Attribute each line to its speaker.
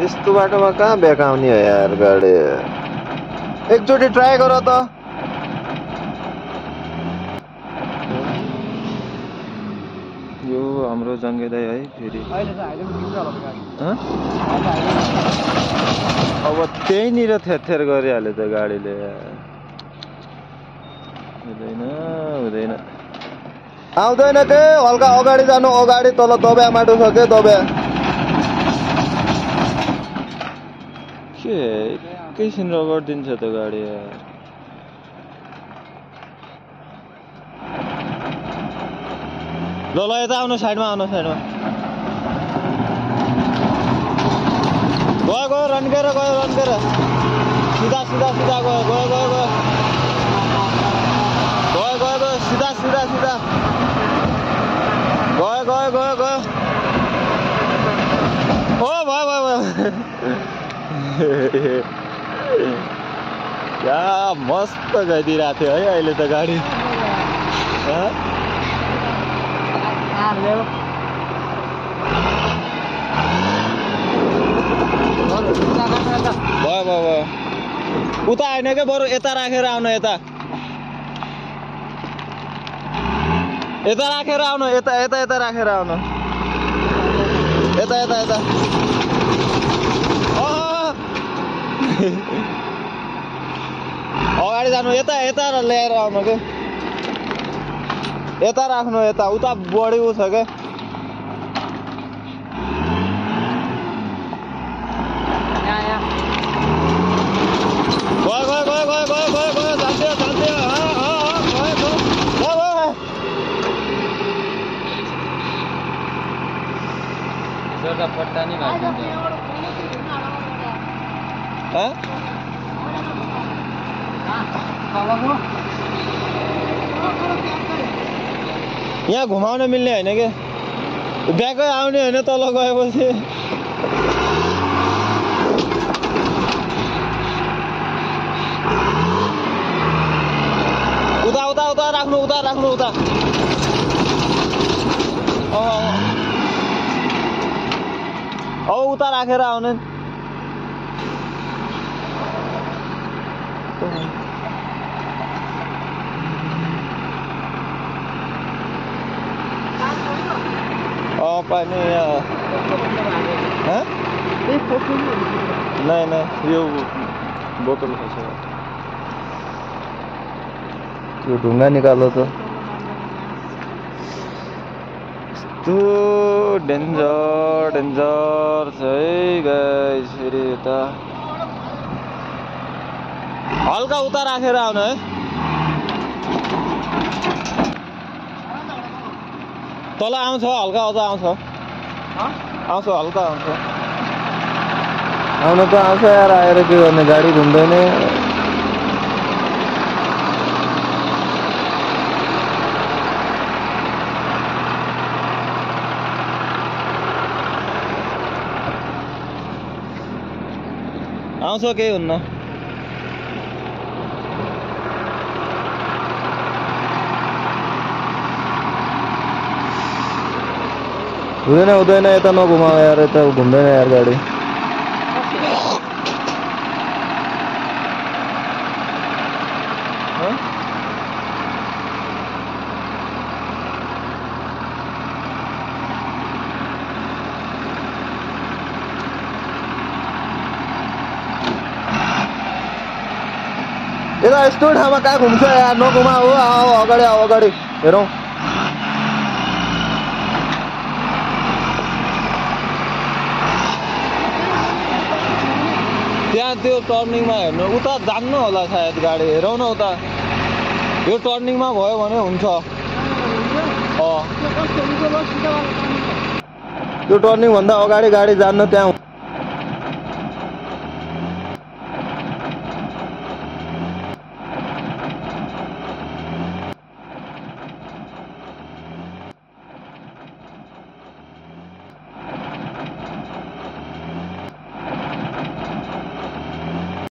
Speaker 1: यस्तो बाटोमा कहाँ बेकाउने हो यार गाडी। एकचोटि ट्राई गर त। यो हाम्रो जङ्गे दाइ है फेरि अब त्यहीँनिर थेर गरिहाल्यो त गाडीले। हुँदैन हुँदैन आउँदैन के हल्का अगाडि जानु। अगाडि तल दब्या माटो छ के दब्या के एकैछिन रगडिदिन्छ त गाडी यार। ल ल यता आउनु साइडमा आउनु साइडमा। गयो गयो रन्केर गयो रन्केर सिधा सिधा सिधा गयो गयो गयो गयो गयो गयो गयो सिधा सिधा सिधा गयो गयो गयो गयो। ओ भयो भयो भयो क्या मस्त गइदिरहेको थियो है अहिले त गाडी। भयो भयो भयो उता होइन क्या बरु यता राखेर आउनु। यता यता राखेर आउनु। यता यता यता राखेर आउनु। यता यता यता अगाडि जानु। यता यता ल्याएर आउनु के यता राख्नु। यता उता बढी उ छ क्या। गयो गयो गयो गयो गयो गयो गयो जान्थ्यो जान्थ्यो
Speaker 2: पट्टा नि
Speaker 1: यहाँ घुमाउन मिल्ने होइन कि ब्याकै आउने होइन तल गएपछि। उता उता उता राख्नु उता राख्नु उता। उता राखेर आउने। पानी नहीं नहीं यो बोतल है। यो ढुङ्गा निकालो त। यस्तो डेन्जर डेन्जर छ है गाइस। फेरि यता हल्का उता राखेर आउनु है। तल आउँछ हल्का अझ आउँछ आउँछ हल्का आउँछ। आउनु त आउँछ यार। आएर के गर्ने गाडी घुम्दैन। आउँछ केही हुन्न। हुँदैन हुँदैन यता नघुमाऊ यार। यता घुम्दैन यार गाडी। यता यस्तो ठाउँमा कहाँ घुम्छ यार। नघुमाऊ आओ अगाडि आओ अगाडि हेरौँ। त्यहाँ त्यो टर्निङमा हेर्नु उता जान्नु होला सायद गाडी। हेरौँ न उता यो टर्निङमा भयो भने हुन्छ। त्यो टर्निङ भन्दा अगाडि गाडी जान्न त्यहाँ।